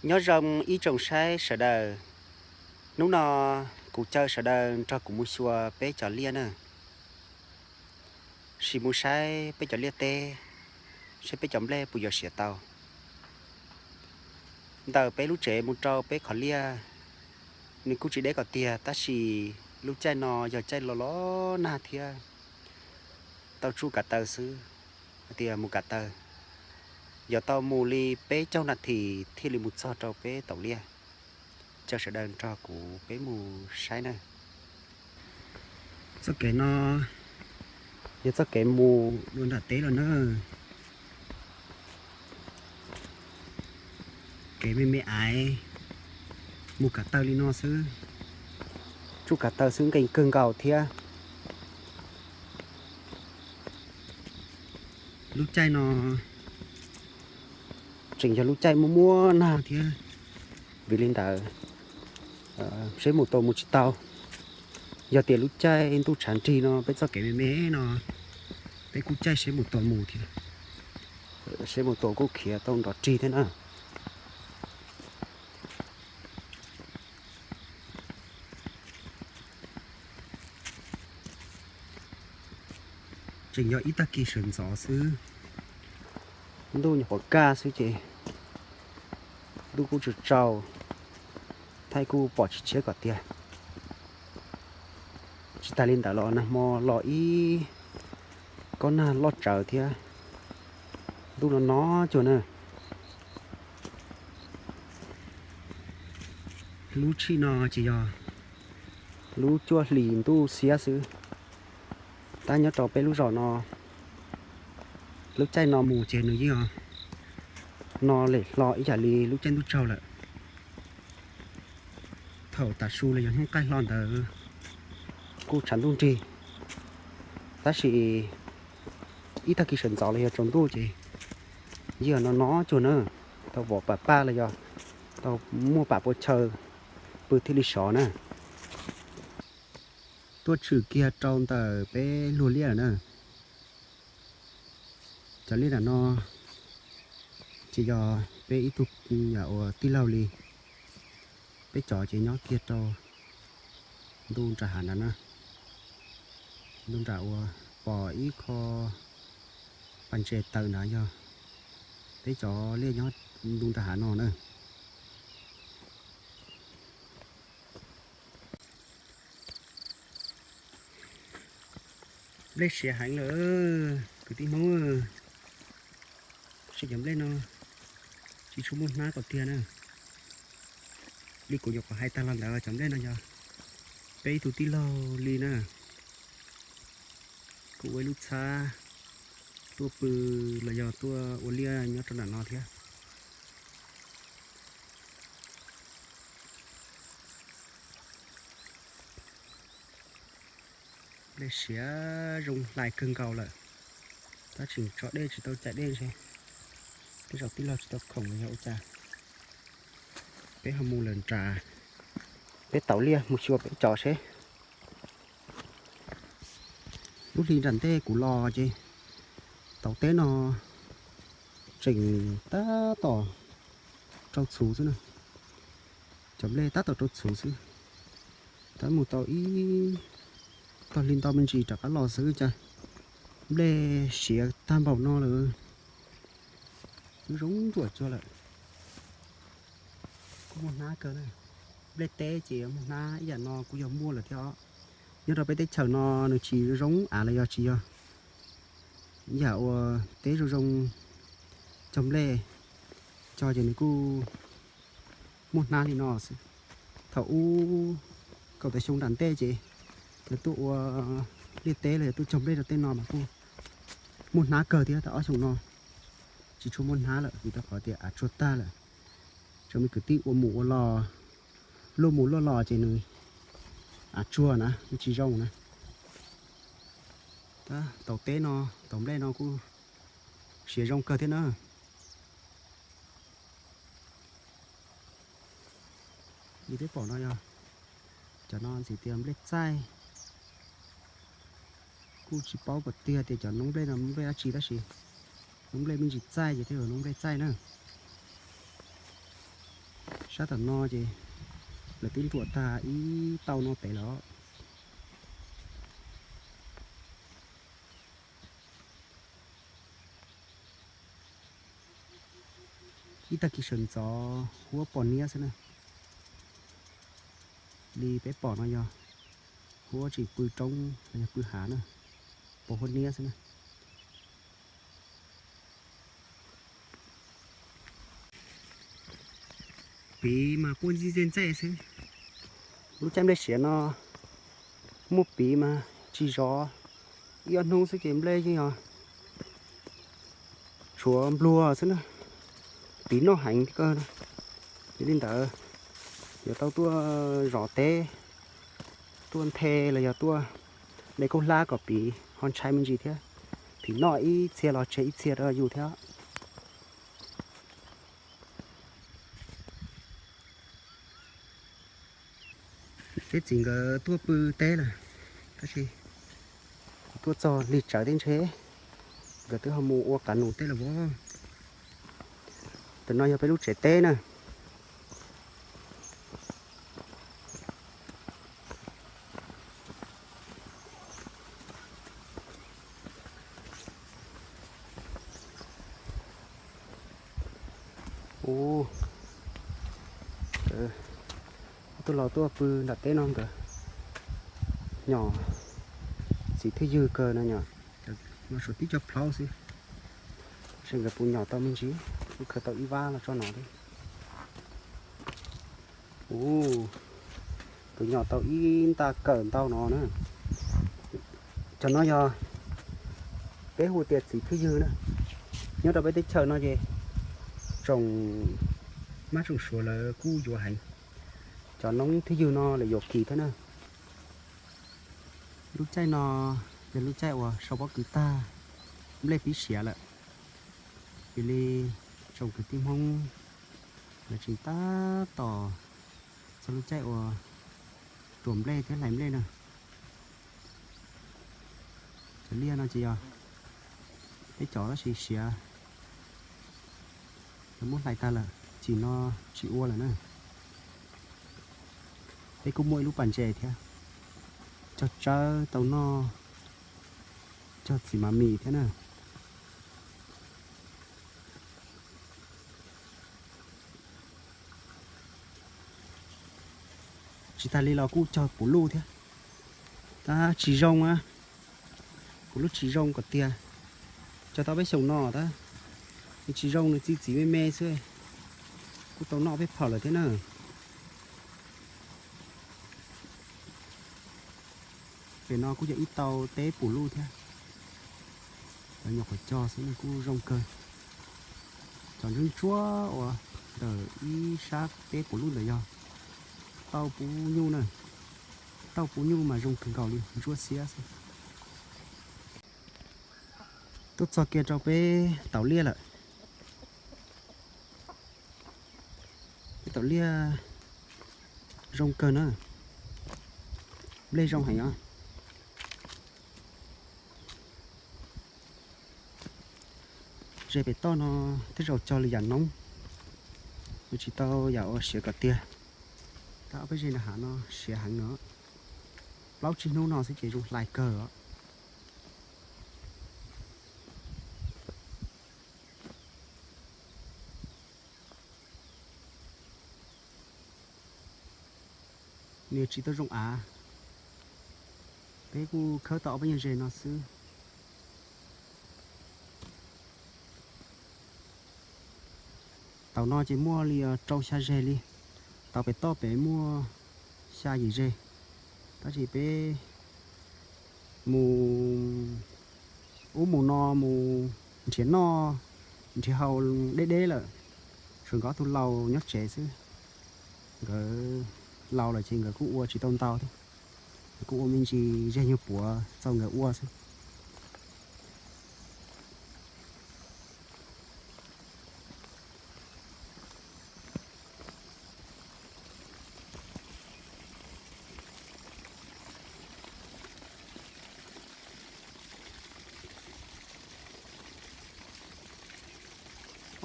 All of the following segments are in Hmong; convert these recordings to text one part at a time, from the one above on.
Nyob zoo ib tsoom saib sawv daws, hnub no kuv caw sawv daws nrog kuv mus xyuas peb cov liaj na, sim mus saib peb cov liaj teb, saib peb cov nplej puas yuav siav tau. Ntawm peb lub tsev mus rau peb qhov liaj, nws kuj tsis deb kom tiag tab sis lub caij no yog caij los los nag thiab, tau tsuj kav taw xwb, hais tias mus kav taw, yog tau mus li peb caug nas this thiaj li mus txog rau peb taum liaj. Caw sawv daws nrog kuv peb mus saib na. Txoj kev no yog txoj kev mus dua nram teb los na. Kev me me aiv, mus kav taw li no xwb, tsuj kav taw xwb nkees kawg nkaus thiab. Lub caij no tseem yog lub caij muaj muaj nag thiab, vim li ntawd seb mus tua mus tsis tau. Yog tias lub caij ntuj tshav nrig no peb txoj kev me me no, peb kuj caij seb mus tua mus thiab, seb mus tua kuj khiav tau nrov rig thiab na. Tseem yog ib tag kis sawv ntxov xwb, ntuj nyuam qhuav kaj xwb ces ntuj kuj tsaus tsaus, thaij kuj pom tsis tshiab kom tiag. Tsis tas li ntawd los nag hmo los ib kob nag loj tsawv thiab, ntuj no no cuag na. Lub tshij no ces yog lub cuaj hlis ntuj xiab xwb, tab nyob rau peb lub zos no, lub caij no mus ces nws yeej no lem hlo ib yam li lub caij ntuj tsaug lawm. Thaum tav su los yog hnub qaij hlo ntawd kuj tshav ntuj nrig, tab sis ib tag kis sawv ntxov los yog tsaus ntuj ces yeej no no cuag na, tau vom pam paj los yog tau muaj pam pua chaw pw thiaj li sov na. Tuaj tshwm kiag rau ntawm peb luag liaj lawm na. Cov liaj nram no ces yog peb ib tug yam uas tij laug li. Peb cov ces nyob kiag rau ntu nram hav nrad na. Ntu nram uas pom ib qho pas ntses tawm nrad yog peb cov liaj nyob ntu nram hav no na. Nplej siav heev lawm kwv tij Hmoob. Saib cov nplej no tsis tshua muaj hnab kom tiag na. Li kuv nyuam qhuav hais tag los ntawd cov nplej no yog peb ib tug tij laug li na, kuj ua ib lub txhab tuaj pw los yog tuaj ua liaj nyob rau nram no thiab. Nplej siav zoo hlais kawg nkaus lawm, tab sis tso dej tsis tau cais dej ntshe tej zaum tij laug tsis tau khoom los yog ua cas. Peb ho mus lawm nram peb taum liaj mus xyuas peb cov seb. Lub hli nram ntej kuv los ces tauv teb no tseem tab tom rau txhuv xwb na. Cov nplej tab tom rau txhuv xwb. Tab mus tau ib tog hli ntau me ntsis rov qab los xwb cas nplej siav tag npaum no lawm. Twb zoo ruam cuag lawm. Kuj muaj hnab kawg na. Nplej teb ces muaj hnab ib yam no kuj yog muaj lawm thiab os. Nyob rau peb teb chaws no nws tsis zoo av los yog tsis yog yam uas teb zoo zoo cog nplej cog ces nws kuj muaj hnab li no xwb. Thaum ub kaum tawm xyoo nram ntej ces yog tuaj ua liaj teb los yog tuaj cog nplej rau tej no mas kuj muaj hnab kawg thiab. Tau ob xyoo no tsis tshua muaj hnab lawm vim rau qhov tias av tsuag tag lawm. Tsoom me kwv tij ua mus ua los, luaj mus luaj los ces nws av tsuag na, nws tsis zoo na. Tab tauv teb no, tauv nplej no kuj siav zoo kawg thiab na. Li peb pom no yog cov no ntxim tias nplej txaij. Kuj tsis paub kom tiag tias cov noob nplej no noob nplej dab tsi tab sis noob nplej me ntsis txaij ces thiaj yog noob nplej txaij na. Sab tom no ces lawv twb ntxuam tag ib tauj no pem lawm. Ib tag kis sawv ntxov huab pom niab xwb na. Li peb pom no yog huab tsis pw roob los yog pw hav na, pom huab niab xwb na. Piv mas quaj ntxij ntxej ntxej xwb. Lub caij nplej siav no muaj piv mas tsis zov, ib ob hnub xwb ces nplej yeej yog tshuav npluag xwb na. Piv noj heev kawg. Yog li ntawd, yuav tau tuaj zov teb, tuaj nthe los yog tuaj de khaub hlab kom piv ho ntshai me ntsis thiab. Piv noj ib txhia los tseg ib txhia rau yus thiab. Peb txiv nkawd tuaj pw teb lawm, tab sis kuv tuaj txog lig tsawv teb ntshe nkawd twb ho mus ua qav nus teb lawm as. Tus no yog peb lub tsev teb na. Tuaj los tuaj pw nram teb no nkawd nyom txiv thwj ywg kawg no, nyom no suav tib co plhaub xwb, tab sis nkawd puas nyom tau me ntsis, kuj khaws tau ib vab los tso no thiab. Tus nyom tau ib nta kawm ntau no na. Cov no yog peb hu tias txiv thwj ywg na. Nyob rau peb teb chaws no ces tsoom mab tsoom suav lawv kuj yuav heev. Cov noob thwj ywg no lawv yuav kis thiab na. Lub caij no yog lub caij uas sau pob kws tag, nplej pib siav lawm. Yog li tsoom kwv tij Hmoob lawv tseem tab tom txog lub caij uas tuam nplej thiab hlais nplej na. Cov liaj no ces yog peb cov tab sis siav, lawv muab hlais tag lawm, cim no tsis ua lawm na. Peb kuj muaj ib lub pas ntses thiab, cog tsawb tau noj, cog txiv mas mis thiab na. Tsis tas li los kuj cog puv luj thiab, tab tsis zoo a. Kuv lub tsis zoo kom tiag, cog tau peb xyoos no tab, nws tsis zoo, nws txi txiv me me xwb, kuj tau noj peb phom lawm thiab na. Pem no kuj yog ib tau teb puv luj thiab, lawv nyuam qhuav cog xwb nws kuj zoo kawg. Cov ntsuab ntsuab uas ntawm ib sab teb puv luj ntawd yog tauj pub nyuj na. Tauj pub nyuj mas zoo kawg nkaus li, ntsuab xiab xwb. Tuaj txog kiag rau peb taum liaj lawm. Peb taum liaj zoo kawg na, nplej zoo heev os. Ze pem toj no tej zaum cog li yam noob, nws tsis tau yam uas siav kom tiag. Tab ob peb ze nram hav no siav heev no, plaub tsib hnub no xwb ces zoo hlais kawg os. Nws tsis tau zoo av, peb kuj khawb tau ob peb nyuag ze no xwb. Taum no ces muaj li rau xya ze li, taum pem toj pem muaj xya yim ze, tab sis peb mus ub mus no mus nrhiav noj nrhiav haus deb deb lawm, tsuas nkawd ob tug laus nyob tsev xwb. Nkawd laus lawm ces nkawd kuj ua tsis tau ntau thiab, nkawd kuj ua me ntsis zeg nyuag puav txaus nkawd ua xwb.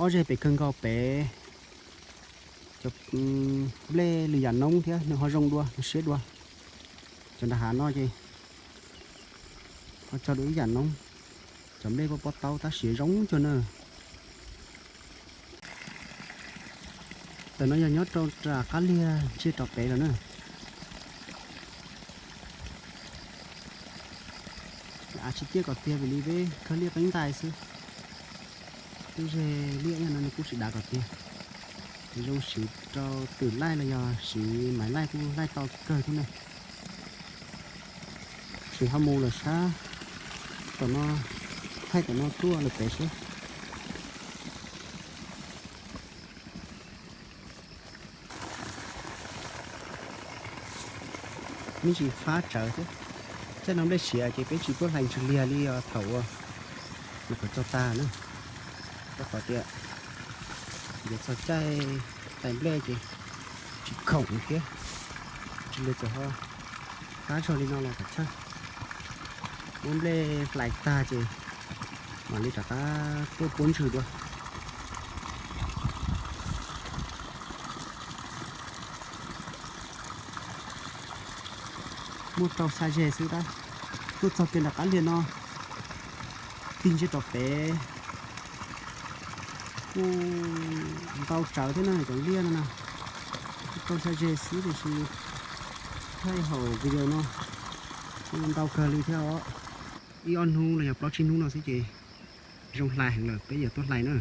Ob zeg pem kawg nkaus pem, Cov nplej lwm yam noob thiab nws ho zoo dua, nws siab dua. Cov nram hav no ces ho tso dua ib yam noob. Cov nplej poj pob taub tab sis zoo cuag na. Ntawm no yog nyob rau nram qab liag ntsia rov pem lawm na. Av tsis tiaj kom tiag vim li peb khaws liaj peeb ntais xwb. Twb ze liaj no nws kuj tsis dav kom tiag. Zoo siv rau twm laij los yog siv maiv laij kuj laij tau kawg thiab na. Siv ho mus lawm sab tom no, thaij tom no tuaj lawm pem seb. Me ntsis fab tsawv thiab. Caij no nplej siav ces peb tsis tuaj hlais ntsws liag li os thaum uas nws qhov txog tag na. Rau qhov tias yuav txog caij hlais nplej ces tsis khoom thiab. Ntsws liag txawm ho fab zog li no los kom tshaj. Muab nplej hlais tag ces mam li rov qab tuaj puab ntsws dua. Muaj rau xya zeg xwb tab. Tuaj txog kiag nram qab liag no, tig ntsia rov pem kuj ntau tsawv thiab na cov liaj no na. Kuj rau xya zeg xwb tiam sis thaij hauv video no kuj ntau kawg li thiab os. Ib ob hnub los yog plaub tsib hnub no xwb ces zoo hlais heev lawm peb yuav tuaj hlais na.